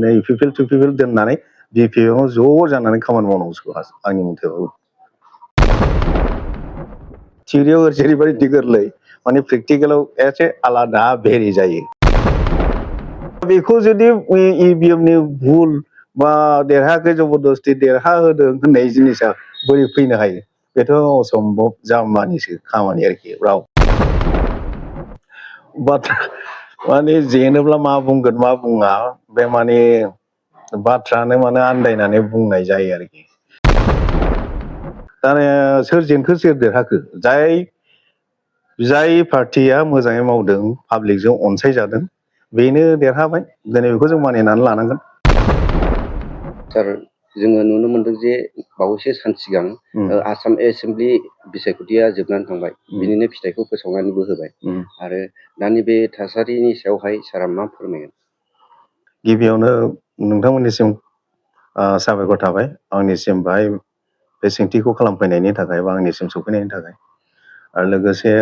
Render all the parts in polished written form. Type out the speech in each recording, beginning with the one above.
माने people to पिपल दोननानै BPF आव ज' जानानै खामानि मावनांगौ आंनि मथेबा थियरियाव जेरैबायदि गोरलै माने प्रेक्टिकेलाव एसे आलादा भेरि जायो बेखौ जुदि EVMनि भुल बा देरहायाखै जबरदस्ति देरहा होदों होननाय जिनिसा बोरै फैनो हायो बेथ' असम्भब जाम्बानिसो खामानि आरोखि राव बाथ्रा माने जेनोब्ला मा बुंगोन मा बुङा बे माने बाथ्रानो माने आन्दायनानै बुंनाय जायो आरोखि दा सोर जेनखो सोर देरहाखो जाय पार्टिया मोजाङै मावदों पाब्लिकजों अनसायजादों बेनो देरहाबाय दिनै बेखौ जों मानिनानै लानांगोन सार जोङो नुनो मोनदों जे बावैसो सान सिगां आसाम एसेम्बलि बिसायख'थिया जोबनानै थांबाय बिनिनो फिथाइखौ फोसावनानैबो होबाय आरो दानि बे थासारिनि सायावहाय सारा मा फोरमायगोन गिबियावनो नोंथांमोननिसिम साबायखर थाबाय आंनिसिम बाहाय बे सोंथिखौ खालामफैनायनि थाखाय बा आंनिसिम सफैनायनि थाखाय आरो लोगोसे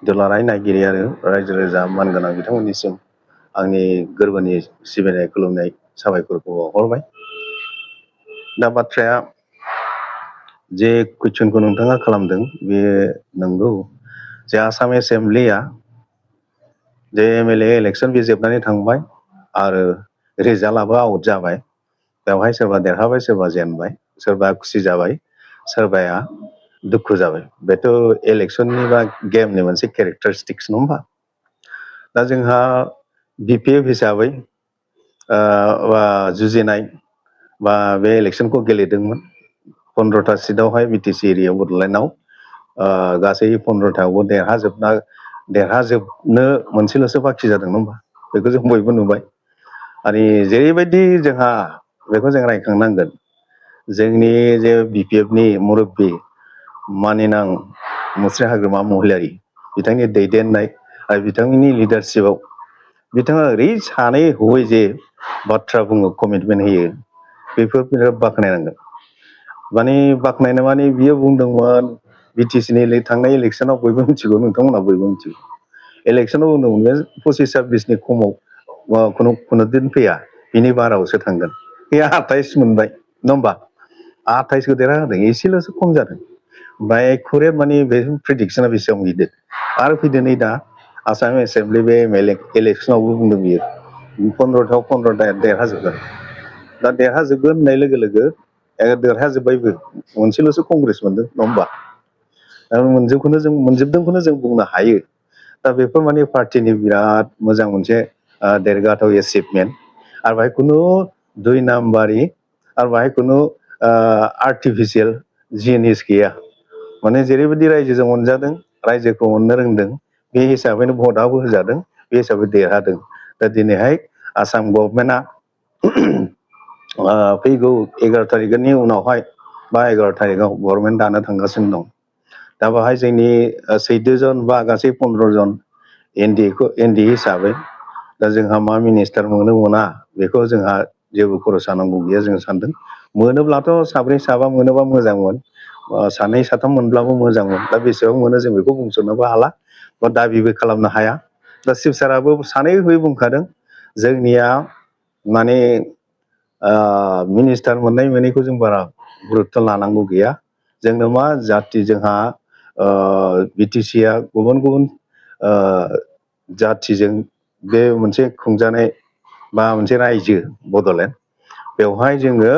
दुलाराय नायगिरि आरो रायजो राजा मानगोनां बिथांमोननिसिम आंनि गोरबोनि सिबिनाय खुलुमनाय साबायखरखौ बावहरबाय दा बाथ्राया जे कुइसनखौ नोंथाङा खालामदों बेयो नंगौ जे आसाम एसेम्बलिया जे MLA इलेक्सन बे जोबनानै थांबाय आरो रिजाल्टआबो आउट जाबाय बेवहाय सोरबा देरहाबाय सोरबा जेनबाय सोरबा खुसि जाबाय सोरबाया दुखु जाबाय बेथ' इलेक्सननि बा गेमनि मोनसे केरेक्टारिस्टिक्स नङा होमबा दा जोंहा BPF हिसाबै जुजिनाय बा बे इलेक्सनखौ गेलेदोंमोन 15टा सिटआवहाय BTC एरियायाव बड'लेण्डआव गासै 15टायावबो देरहाजोबनो मोनसेल'सो बाखि जादों नङा होमबा बेखौ जों बयबो नुबाय आरो जेरैबायदि जोंहा बेखौ जों रायखांनांगोन जोंनि जे BPFनि मुरब्बि मानिनां मुस्रि हाग्रामा महिलारि बिथांनि दैदेननाय आरो बिथांनि लिडारशिपआव बिथाङा ओरै सानै हयै जे बाथ्रा बुङो कमिटमेन्ट होयो बेफोर बिराद बाख्नायनांगोन माने बाख्नायनो माने बियो बुंदोंमोन BTCनि थांनाय इलेक्सनाव बयबो मिथिगौ नोंथांमोना बयबो मिथिगौ इलेक्सनाव बुंदोंमोन बे 25-26नि खमाव खुनु दिन फैया बिनि बारावसो थांगोन बे 28 मोनबाय नङा होमबा 28खौ देरहा होदों एसेल'सो खम जादों ओमफ्राय एकुरेट माने बे प्रेडिक्सना बेसेबां गिदिर आरो फैदो नै दा आसाम एसेम्बलि बे इलेक्सनावबो बुंदों बियो 15टायाव 15टा देरहाजोबगोन दा देरहाजोबगोन होननाय लोगो लोगो देरहाजोब्बायबो मोनसेल'सो कंग्रेस मोनदों नङा होमबा मोनजोबदोंखौनो जों बुंनो हायो दा बेफोर माने पार्टिनि बिराद मोजां मोनसे देरगाथाव एचिभमेन्ट आरो बाहाय खुनु दुइ नाम्बारि आरो बाहाय खुनु आर्टिफिसियेल जिनिस गैया माने जेरैबायदि रायजोजों अनजादों रायजोखौ अननो रोंदों बे हिसाबैनो भटआबो होजादों बे हिसाबै देरहादों दा दिनैहाय आसाम गभर्नमेन्टआ फैगौ 11 तारिखनि उनावहाय बा 11 तारिखआव गभर्नमेन्ट दानो थांगासिनो दं दा बाहाय जोंनि 14 जन बा गासै 15 जन एनडि हिसाबै दा जोंहा मा मिनिस्टार मोनो मोना बेखौ जोंहा जेबो खरसा नांगौ गैया जों सानदों मोनोब्लाथ' साब्रै साबा मोनोबा मोजांमोन सानै साथाम मोनब्लाबो मोजांमोन दा बेसेबां मोनो जों बेखौ बुंस'नोबो हाला बा दाबिबो खालामनो हाया दा चिफ साराबो सानै हयै बुंखादों जोंनिया माने मिनिस्टार मोननाय मोनैखौ जों बारा गुरुत्थ' लानांगौ गैया जोंनो मा जाति जोंहा BTCआ गुबुन गुबुन जातिजों बे मोनसे खुंजानाय बा मोनसे रायजो बड'लेण्ड बेवहाय जोङो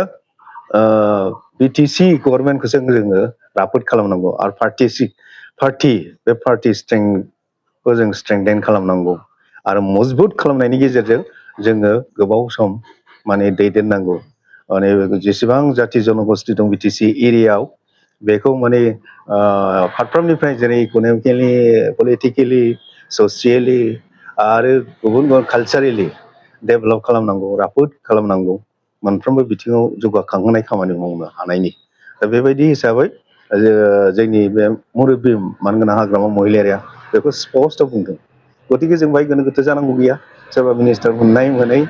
BTC गभर्नमेन्टखौसो जोङो राफोद खालामनांगौ आरो पार्टि स्ट्रेंथखौ जों स्ट्रेंथेन खालामनांगौ आरो मजबुत खालामनायनि गेजेरजों जोङो गोबाव सम माने दैदेननांगौ माने जेसेबां जाति जनगस्ति दं BTC एरियायाव बेखौ माने फारफ्रोमनिफ्राय जेरै इक'नमिकेलि पलिटिकेलि ससियेलि आरो गुबुन गुबुन कालचारेलि डेभेलप खालामनांगौ राफोद खालामनांगौ मोनफ्रोमबो बिथिङाव जौगाखांहोनाय खामानि मावनो हानायनि दा बेबायदि हिसाबै जोंनि बे मुरब्बि मानगोनां हाग्रामा महिलारिया बेखौ स्पस्ट' बुंदों गतिके जों बाहाय गोनो गोथो जानांगौ गैया सोरबा मिनिस्टार मोननाय मोनै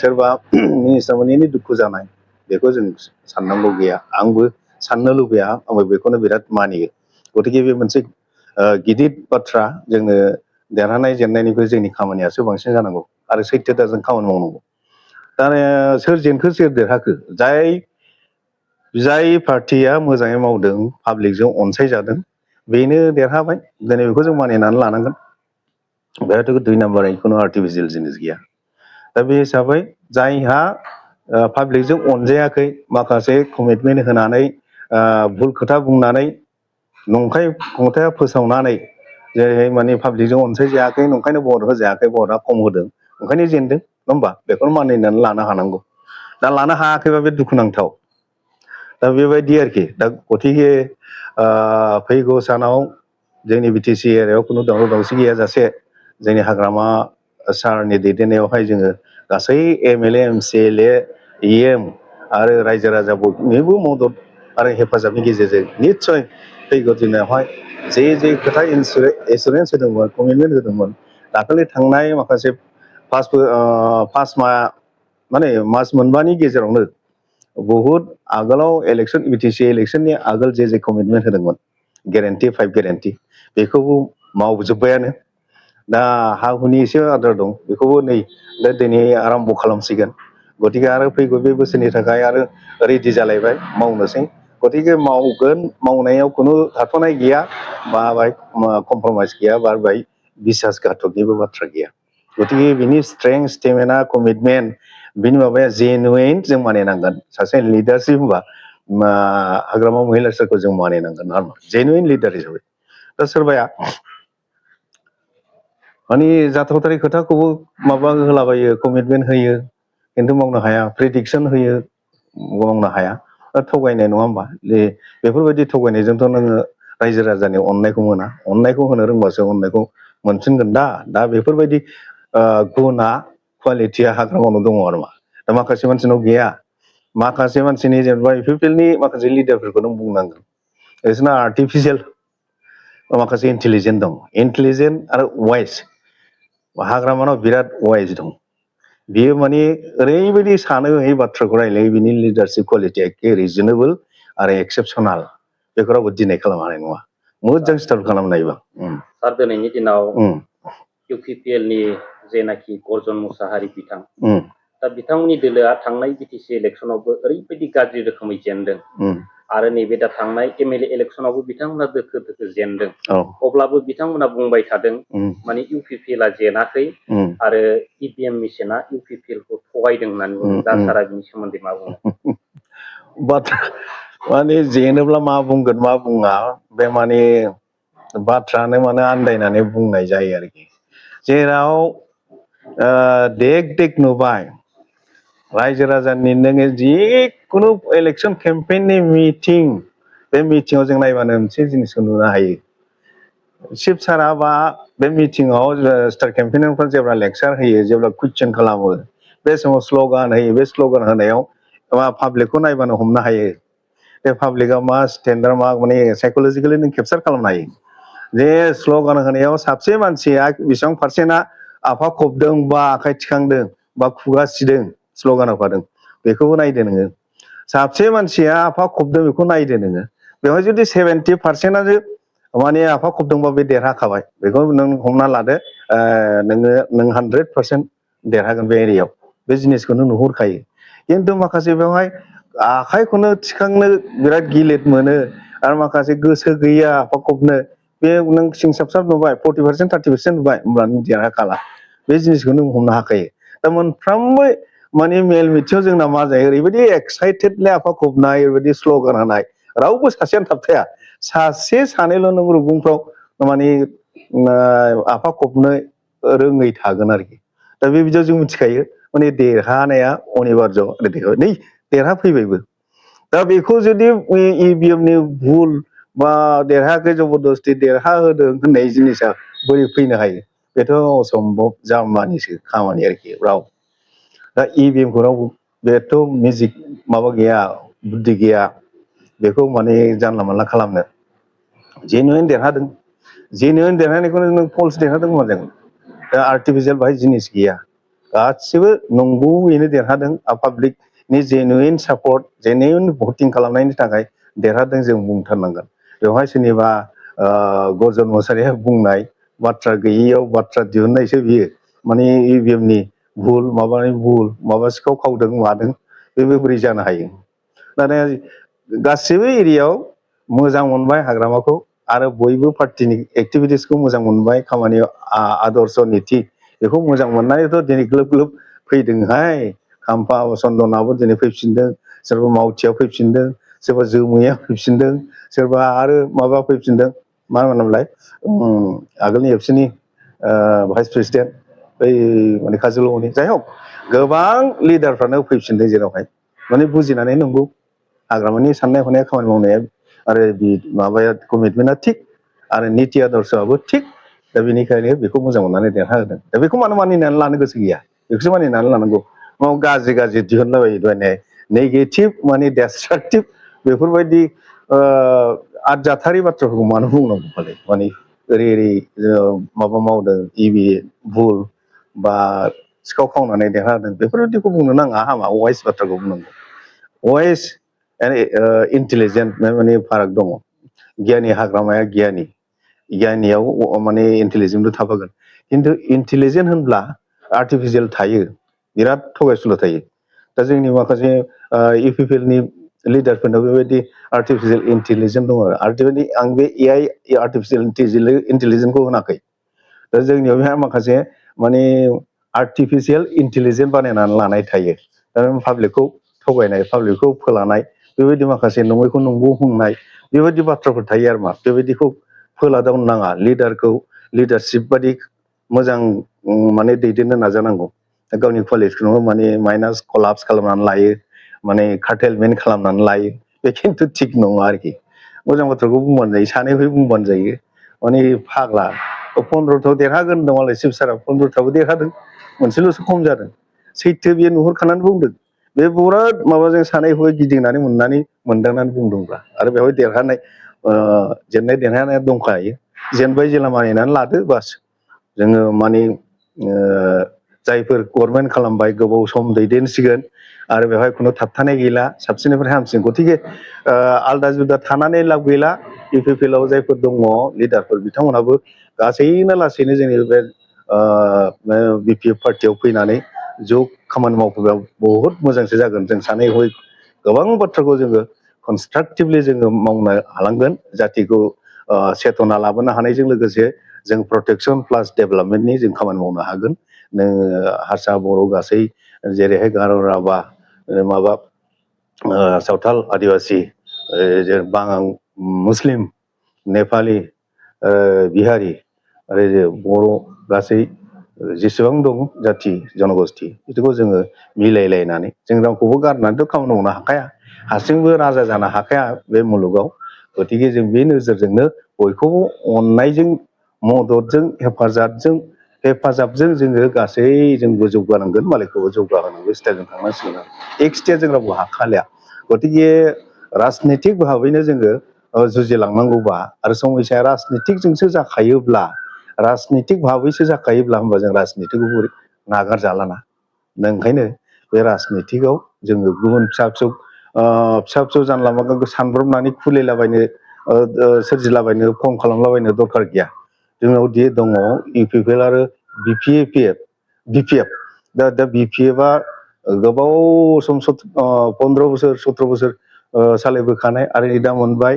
सोरबा मिनिस्टार मोनैनि दुखु जानाय बेखौ जों साननांगौ गैया आंबो साननो लुबैया आंबो बेखौनो बिराद मानियो गतिके बे मोनसे गिदिर बाथ्रा जोङो देरहानाय जेननायनिख्रुइ जोंनि खामानियासो बांसिन जानांगौ आरो सैथोथाजों खामानि मावनांगौ दा सोर जेनखो सोर देरहाखो जाय पार्टिया मोजाङै मावदों पाब्लिकजों अनसायजादों बेनो देरहाबाय दिनै बेखौ जों मानिनानै लानांगोन बेहायथ' 2 नाम्बारनि खुनु आर्टिफिसियेल जिनिस गैया दा बे हिसाबै जायहा पाब्लिकजों अनजायाखै माखासे कमिटमेन्ट होनानै भुल खोथा बुंनानै नंखाय खोथा फोसावनानै जेरै माने पाब्लिकजों अनसायजायाखै नंखायनो भट होजायाखै भटआ खम होदों ओंखायनो जेनदों नङा होमबा बेखौनो मानिनानै लानो हानांगौ दा लानो हायाखैबा बे दुखुनांथाव दा बेबायदि आरोखि दा गतिके फैगौ सानाव जोंनि बिटिसि एरियायाव खुनु दावराव दावसि गैयाजासे जोंनि हाग्रामा सारनि दैदेननायावहाय जोङो गासै एमएलए एमसिएलए इएम आरो रायजो राजा बयनिबो मदद आरो हेफाजाबनि गेजेरजों निस्सय फैगौ दिनावहाय जे खोथा एसुरेन्स होदोंमोन कमिटमेन्ट होदोंमोन दाखालि थांनाय माखासे मास मोनबानि गेजेरावनो बहुद आगोलाव इलेक्सन बिटिसि इलेक्सननि आगोल जे कमिटमेन्ट होदोंमोन गेरेन्टि 5 गेरेन्टि बेखौबो मावजोब्बायानो दा हा हुनि एसे आद्रा दं बेखौबो नै दिनै आराम्भ खालामसिगोन गतिके आरो फैगौ बे बोसोरनि थाखाय आरो रेडि जालायबाय मावनोसै गतिके मावगोन मावनायाव खुनु थाथ'नाय गैया बा बाय कमप्रमाइस गैया बा बाय बिसासघातकनिबो बाथ्रा गैया गतिके बिनि स्ट्रेंथ स्टेमिना कमिटमेन्ट बिनि माबाया जेनुइन जों मानिनांगोन सासे लिडारशिप होनबा हाग्रामा महिला सारखौ जों मानिनांगोन आरो जेनुइन लिडार हिसाबै दा सोरबाया माने जाथावथारै खोथाखौबो माबा होलाबायो कमिटमेन्ट होयो खिन्थु मावनो हाया प्रेडिक्सन होयो मावनो हाया थगायनाय नङा होमबा बेफोरबायदि थगायनायजोंथ' नोङो रायजो राजानि अननायखौ मोना अननायखौ होनो रोंबासो अननायखौ मोनफिनगोन दा बेफोरबायदि गुना कुवालिटिया हाग्रामावनो दङ आरो दा माखासे मानसिनाव गैया माखासे मानसिनि जेनेबा इउपिपिएलनि माखासे लिडारफोरखौ नों बुंनांगोन बिसोरना आर्टिफिसियेल माखासे इन्टेलिजेन्ट दं इन्टेलिजेन्ट आरो वाइस हाग्रामानाव बिराद वाइस दं बियो माने ओरैबायदि सानो बे बाथ्राखौ रायलायो बिनि लिडारशिप कुवालिटिया एखे रिजनेबल आरो एक्सेपसनाल बेखौ रावबो दिनै खालामनो हानाय नङा मोजां स्टार्ट खालामनो हायोबा सार दिनैनि दिनाव इउपिपिएलनि जेनाखि गर्जन मुसाहारि बिथां दा बिथांमोननि दोलोआ थांनाय बिटिसि इलेक्सनावबो ओरैबायदि गाज्रि रोखोमै जेनदों आरो नैबे दा थांनाय एमएलए इलेक्सनावबो बिथांमोना दोखो दोखो जेनदों अब्लाबो बिथांमोना बुंबाय थादों माने इउपिपिएलआ जेनाखै आरो इभिएम मेसिना इउपिपिएलखौ थगायदों होननानै बुङो दा सारा बिनि सोमोन्दै मा बुङो बाथ्रा माने जेनोब्ला मा बुंगोन मा बुङा बे माने बाथ्रानो माने आन्दायनानै बुंनाय जायो आरोखि जेराव देख नुबाय रायजो राजानि नोङो जिखुनु इलेक्सन केम्पेइननि मिटिं बे मिटिङाव जों नायबानो मोनसे जिनिसखौ नुनो हायो चिफ सारा बा बे मिटिङाव स्टार केम्पेइनारफोर जेब्ला लेक्सार होयो जेब्ला कुइसन खालामो बे समाव स्ल'गान होयो बे स्ल'गान होनायाव पाब्लिकखौ नायबानो हमनो हायो बे पाब्लिकआ मा स्टेन्डार्ड मा माने साइक'लजिकेलि नों केपचार खालामनो हायो जे स्ल'गान होनायाव साबसे मानसिया बेसेबां पारसेन्टआ आफा खबदों बा आखाइ थिखांदों बा खुगा सिदों स्ल'गान होफादों बेखौबो नायदो नोङो साबसे मानसिया आफा खबदों बेखौ नायदो नोङो बेवहाय जुदि 70% माने आफा खबदोंबा बे देरहाखाबाय बेखौ नों हमना लादो नों 100% देरहागोन बे एरियायाव बे जिनिसखौ नों नुहुरखायो खिन्थु माखासे बेवहाय आखाइखौनो थिखांनो बिराद गिलिर मोनो आरो माखासे गोसो गैया आफा खबनो बे नों सिंसाबसाब नुबाय 40% 30% नुबाय होमब्ला नों देरहाखाला बे जिनिसखौ नों हमनो हाखायो दा मोनफ्रोमबो माने मेल मिथिङाव जोंना मा जायो ओरैबायदि एक्साइटेडलि आफा खबनाय ओरैबायदि स्ल'गान होनाय रावबो सासेयानो थाबथाया सासे सानैल' नों रुगुंफ्राव माने आफा खबनो रोङै थागोन आरोखि दा बे बिदियाव जों मिथिखायो माने देरहानाया अनिबार्य नै देरहाफैबायबो दा बेखौ जुदि इभिएमनि भुल बा देरहायाखै जबरदस्ति देरहा होदों होननाय जिनिसा बोरै फैनो हायो बेथ' असम्भब जाम्बानिसो खामानि आरोखि राव दा इभिएमखौ रावबो बेथ' मेजिक माबा गैया बुद्धि गैया बेखौ माने जानला मानला खालामनो जेनुइन देरहादों जेनुइन देरहानायखौनो नों फल्स देरहादों होनबा जागोन दा आर्टिफिसियेल बाहाय जिनिस गैया गासिबो नंगौयैनो देरहादों पाब्लिकनि जेनुइन सापर्ट जेनुइन भटिं खालामनायनि थाखाय देरहादों जों बुंथारनांगोन बेवहाय सोरनिबा गर्जन मोसाहारिया बुंनाय बाथ्रा गैयैयाव बाथ्रा दिहुननायसो बियो माने इभिएमनि भुल माबा सिखाव खावदों मादों बेबो बोरै जानो हायो नाथाय गासिबो एरियायाव मोजां मोनबाय हाग्रामाखौ आरो बयबो पार्टिनि एक्टिभिटिसखौ मोजां मोनबाय खामानियाव आदर्श नीति बेखौ मोजां मोननानैथ' दिनै ग्लोब ग्लोब फैदोंहाय खाम्फा चन्दनाबो दिनै फैफिनदों सोरबा मावथिया फैफिनदों सोरबा जोमैया फैफिनदों सोरबा आरो माबा फैफिनदों मा होनोमोनलाय आगोलनि एबसुनि भाइस प्रेसिडेन्ट बै माने काजोलगावनि जाय हक गोबां लिडारफ्रानो फैफिनदों जेरावहाय माने बुजिनानै नंगौ हाग्रामानि साननाय हनाय खामानि मावनाया आरो माबाया कमिटमेन्टआ थिग आरो निति आदर्शआबो थिग दा बेनिखायनो बेखौ मोजां मोननानै देरहाहोदों दा बेखौ मानो मानिनानै लानो गोसो गैया बेखौसो मानिनानै लानांगौ गाज्रि गाज्रि दिहुनलाबायो नेगेटिभ माने डेस्ट्राक्टिभ बेफोरबायदि आदजाथारि बाथ्राफोरखौ मानो बुंनांगौ फालाय माने ओरै माबा मावदों इबि भुल बा सिखाव खावनानै देरहादों बेफोरबायदिखौ बुंनो नाङा हामा वाइस बाथ्राखौ बुंनांगौ वाइस इन्टेलिजेन्ट माने फाराग दङ गियानि हाग्रामाया गियानियाव माने इन्टेलिजेन्टबो थाफागोन खिन्थु इन्टेलिजेन्ट होनब्ला आर्टिफिसियेल थायो बिराद थगायसुला थायो दा जोंनि माखासे इउपिपिएलनि लिडारफोरनाव बेबायदि आर्टिफिसियेल इन्टेलिजेन्ट दङ आरो आं बे एआइ आर्टिफिसियेल इन्टेलिजेन्टखौ होनाखै दा जोंनियाव बेहा माखासे माने आर्टिफिसियेल इन्टेलिजेन्ट बानायनानै लानाय थायो दा पाब्लिकखौ थगायनाय पाब्लिकखौ फोलानाय बेबायदि माखासे नङैखौ नंगौ बुंनाय बेबायदि बाथ्राफोर थायो आरो मा बेबायदिखौ फोलादावनो नाङा लिडारशिप बादि मोजां माने दैदेननो नाजानांगौ गावनि क्वालिफिकेसनखौ माने माइनास कलाप्स खालामनानै लायो माने कार्टेलमेन्ट खालामनानै लायो बे खिन्थु थिग नङा आरोखि मोजां बाथ्राखौ बुंबानो जायो सानैहय बुंबानो जायो माने फाग्ला 15था देरहागोन होनदों मालाय शिबसारा 15थाबो देरहादों मोनसेल'सो खम जादों सैथो बियो नुहुरखानानै बुंदों बे बिराद माबाजों सानै हय गिदिंनानै मोनदांनानै बुंदोंब्ला आरो बेवहाय देरहानाय जेननाय देरहानाया दंखायो जेनबाय जेला मानिनानै लादो बास जोङो माने जायफोर गभर्नमेन्ट खालामबाय गोबाव सम दैदेनसिगोन आरो बेवहाय खुनु थाबथानाय गैला साबसिननिफ्राय हामसिन गतिके आलदा जुदा थानानै लाब गैला इउपिपिएलआव जायफोर दङ लिडारफोर बिथांमोनहाबो लासैनो जोंनि बे बिपिएफ पार्टियाव फैनानै ज' खामानि मावफैबा बहुद मोजांसो जागोन जों सानै हय गोबां बाथ्राखौ जोङो कनस्ट्राक्टिभलि जोङो मावनो हालांगोन जातिखौ सेतना लाबोनो हानायजों लोगोसे जों प्रटेक्सन प्लास डेभेलपमेन्टनि जों खामानि मावनो हागोन हारसा बर' गासै जेरैहाय गार' राभा माबा सावथाल आदिबासि मुस्लिम नेपालि बिहारि आरो बर' गासै जेसेबां दं जाथि जनगस्थि बेखौ जोङो मिलायलायनानै जों रावखौबो गारनानैथ' खामानि मावनो हाखाया हारसिंबो राजा जानो हाखाया बे मुलुगाव गतिके जों बे नोजोरजोंनो बयखौबो अननायजों मददजों हेफाजाबजों जोङो गासै जोंबो जौगानांगोन मालायखौबो जौगाहोनांगौ स्टाइलजों थांनांसिगोन एक्सट्राया जों रावबो हाखालिया गतिके राजनितिक भाबैनो जोङो जुजिलांनांगौबा आरो समयसाया राजनितिकजोंसो जाखायोब्ला राजनितिक भाबैसो जाखायोब्ला होमबा जों राजनितिकखौ बोरै नागारजालाना ओंखायनो बे राजनितिकआव जोङो गुबुन फिसा फिसौ जानला मानला सानब्रबनानै खुलिलाबायनो सोरजिलाबायनो फर्म खालामलाबायनो दरखार गैया जोंनाव दङ इउपिपिएल आरो बिपिएफ दा बिपिएफआ गोबाव सम 15 बोसोर 17 बोसोर सालायबोखानाय आरो दा मोनबाय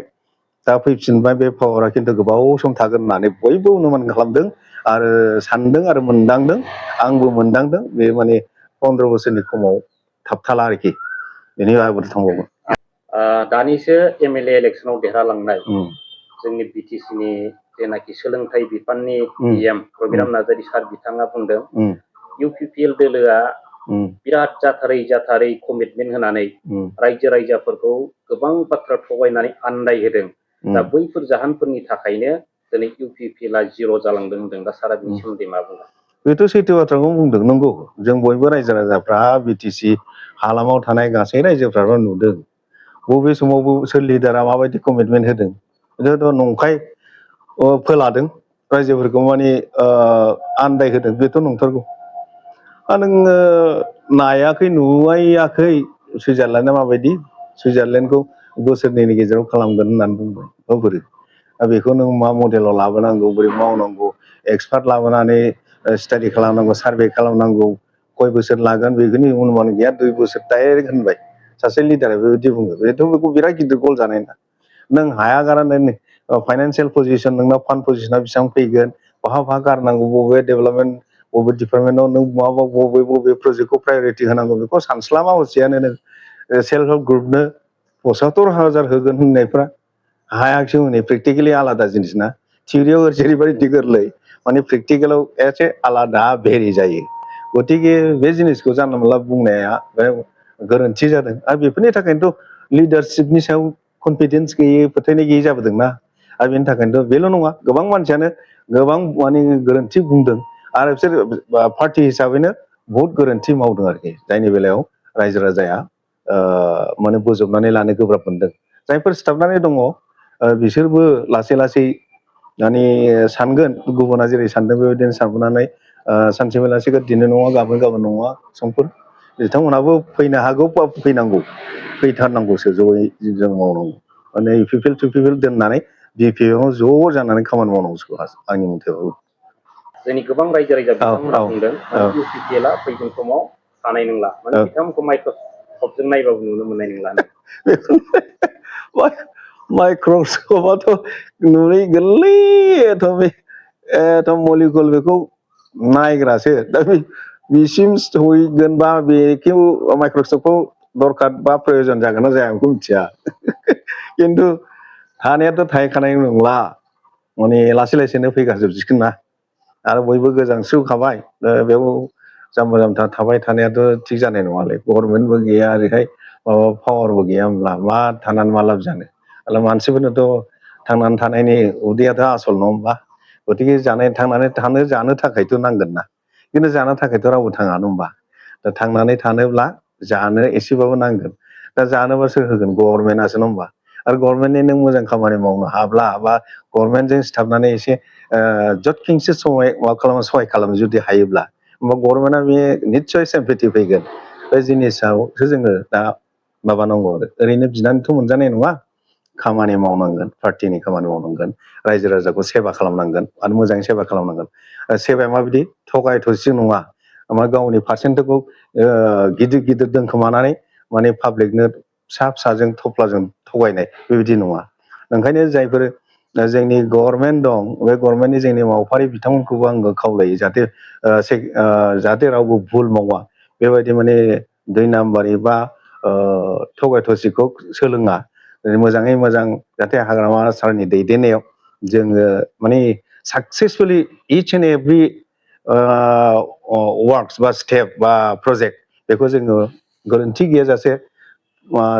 दा फैफिनबाय बे पावारा खिन्थु गोबाव सम थागोन होननानै बयबो अनुमान खालामदों आरो सानदों आरो मोनदांदों आंबो मोनदांदों बे माने 15 बोसोरनि खमाव थाबथाला आरोखि बेनि आगोल थांबावगोन दानिसो एमएलए इलेक्सनाव देरहालांनाय जोंनि बिटिसिनि जेनाखि सोलोंथाइ बिफाननि पिएम प्रबिराम नार्जारी सार बिथाङा बुंदों इउपिपिएल दोलोआ बिराद जाथारै कमिटमेन्ट होनानै रायजो राजाफोरखौ गोबां बाथ्रा थगायनानै आन्दायहोदों दा बैफोर जाहोनफोरनि थाखायनो दिनै इउपिपिएलआ जिर' जालांदों होनदों दा सारा बिनि सोमोन्दै मा बुंदों बेथ' सैथो बाथ्राखौ बुंदों नंगौ जों बयबो रायजो राजाफ्रा बिटिसि हालामाव थानाय गासै रायजोफ्राबो नुदों बबे समाव सोर लिडारा माबायदि कमिटमेन्ट होदों बेथ' नंखाय फोलादों रायजोफोरखौ माने आन्दायहोदों बेथ' नंथारगौ नोङो नायाखै नुवाखै सुइजारलेण्डआ माबायदि सुइजारलेण्डखौ बोसोरनैनि गेजेराव खालामगोन होननानै बुंबाय बोरै बेखौ नों मा मडेलाव लाबोनांगौ बोरै मावनांगौ एक्सपार्ट लाबोनानै स्टाडि खालामनांगौ सार्भे खालामनांगौ कय बोसोर लागोन बेखौनि अनुमान गैया 2 बोसोर डाइरेक्ट होनबाय सासे लिडारा बेबायदि बुङो बेथ' बेखौ बिराद गिदिर गल जानाय ना नों हाया गारनानै फाइनान्सियेल पजिशन नोंना फान्ड पजिशना बेसेबां फैगोन बहा गारनांगौ बबे डेभेलपमेन्ट बबे डिपार्टमेन्टआव नों बबे प्रजेक्टखौ प्रायरिटि होनांगौ बेखौ सानस्लाबा हसियानो नों सेल्फ हेल्प ग्रुपनो 75,000 होगोन होननायफ्रा हायाखिसै हनै प्रेक्टिकेलि आलादा जिनिस ना थियरियाव जेरैबायदि गोरलै माने प्रेक्टिकेलाव एसे आलादा भेरि जायो गतिके बे जिनिसखौ जानला मोनला बुंनाया गोरोन्थि जादों आरो बेफोरनि थाखायनोथ' लिडारशिपनि सायाव कनफिडेन्स गैयै फोथायनाय गैयै जाबोदोंना आरो बेनि थाखायनोथ' बेल' नङा गोबां मानसियानो गोबां माने गोरोन्थि बुंदों आरो बिसोर पार्टि हिसाबैनो बहुत गोरोन्थि मावदों आरोखि जायनि बेलायाव रायजो राजाया माने बोजबनानै लानो गोब्राब मोनदों जायफोर सिथाबनानै दङ बिसोरबो लासै लासै माने सानगोन गुबुना जेरै सानदों बेबायदिनो सानबोनानै सानसे बेलासिखौ दिनै नङा गाबोन नङा समफोर बिथांमोनहाबो फैनो हागौ बा फैनांगौ फैथारनांगौसो जयै जों मावनांगौ माने पिपल टु पिपल दोननानै बिपिएफआव ज' जानानै खामानि मावनांगौ आंनि मथेबाबो जोंनि गोबां रायजो राजा बिथांमोना बुंदों इउपिपिएलआ फैगोन समाव थानाय नंला माने बिथांमोनखौ माइक्रसफ्टजों नायबाबो नुनो मोननाय नंला माइक्रसफ्टआथ' नुनाय गोरलैथ' मलिकुल बेखौ नायग्रासो दा बिसिम सहैगोनबा बेखौ माइक्रसफ्टखौ दरखार बा प्रयजन जागोन ना जाया बेखौ मिथिया खिन्थु थानायाथ' थाहैखानाय नंला माने लासै लासैनो फैगाजोबसिगोन ना आरो बयबो गोजांस्रिउखाबाय बेयाव जाम्बा जाम्था थाबाय थानायाथ' थिग जानाय नङालै गभर्नमेन्टबो गैया ओरैहाय माबा पावारबो गैया होमब्ला मा थानानै मा लाब जानो अब्ला मानसिफोरनोथ' थांनानै थानायनि उदैयाथ' आसल नङा होमबा गतिके थांनानै जानो थाखायथ' नांगोन ना खिन्थु जानो थाखायथ' रावबो थाङा नङा होमबा दा थांनानै थानोब्ला जानो एसेबाबो नांगोन दा जानोबा सोर होगोन गभर्नमेन्टआसो नङा होमबा आरो गभर्नमेन्टनि नों मोजां खामानि मावनो हाब्ला बा गभर्नमेन्टजों सिथाबनानै एसे जथखिंसो सहाय खालामनो जुदि हायोब्ला होमबा गभर्नमेन्टआ बे निस्सय सेम्पेथि फैगोन बे जिनिसावसो जोङो दा माबानांगौ आरो ओरैनो बिनानैथ' मोनजानाय नङा खामानि मावनांगोन पार्टिनि खामानि मावनांगोन रायजो राजाखौ सेबा खालामनांगोन आरो मोजाङै सेबा खालामनांगोन सेबाया माबायदि थगाय थसि नङा मा गावनि पार्सेन्टखौ गिदिर दोनखोमानानै माने पाब्लिकनो फिसाजों थफ्लाजों थगायनाय बेबायदि नङा ओंखायनो जायफोर जोंनि गभर्नमेन्ट दं बे गभर्नमेन्टनि जोंनि मावफारि बिथांमोनखौबो आङो खावलायो जाहाथे रावबो भुल मावा बेबायदि माने 2 नाम्बारि बा थगाय थसिखौ सोलोङा मोजाङै मोजां जाहाथे हाग्रामा सारनि दैदेननायाव जोङो माने successfully each and every works बा स्टेप बा प्रजेक्ट बेखौ जोङो गोरोन्थि गैयाजासे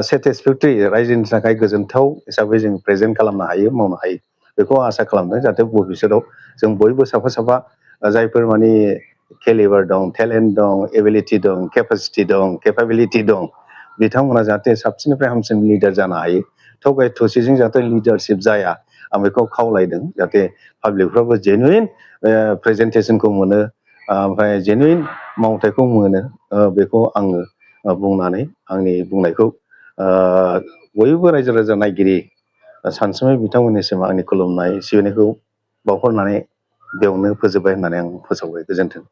सेटिसफेक्टरि रायजोनि थाखाय गोजोनथाव हिसाबै जों प्रेजेन्ट खालामनो हायो मावनो हायो बेखौ आसा खालामदों जाहाथे भबिसतआव जों बयबो साफा जायफोर माने केलिबार दं टेलेन्ट दं एबिलिटि दं केपासिटि दं केपाबिलिटि दं बिथांमोना जाहाथे साबसिननिफ्राय हामसिन लिडार जानो हायो थगाय थसिजों जाहाथे लिडारशिप जाया आं बेखौ खावलायदों जाहाथे पाब्लिकफ्राबो जेनुइन प्रेजेन्टेसनखौ मोनो ओमफ्राय जेनुइन मावथायखौ मोनो बेखौ आङो बुंनानै आंनि बुंनायखौ बयबो रायजो राजा नायगिरि सानसुमै बिथांमोननिसिम आंनि खुलुमनाय सिबिनायखौ बावहरनानै बेयावनो फोजोबबाय होननानै आं फोसावबाय गोजोन्थों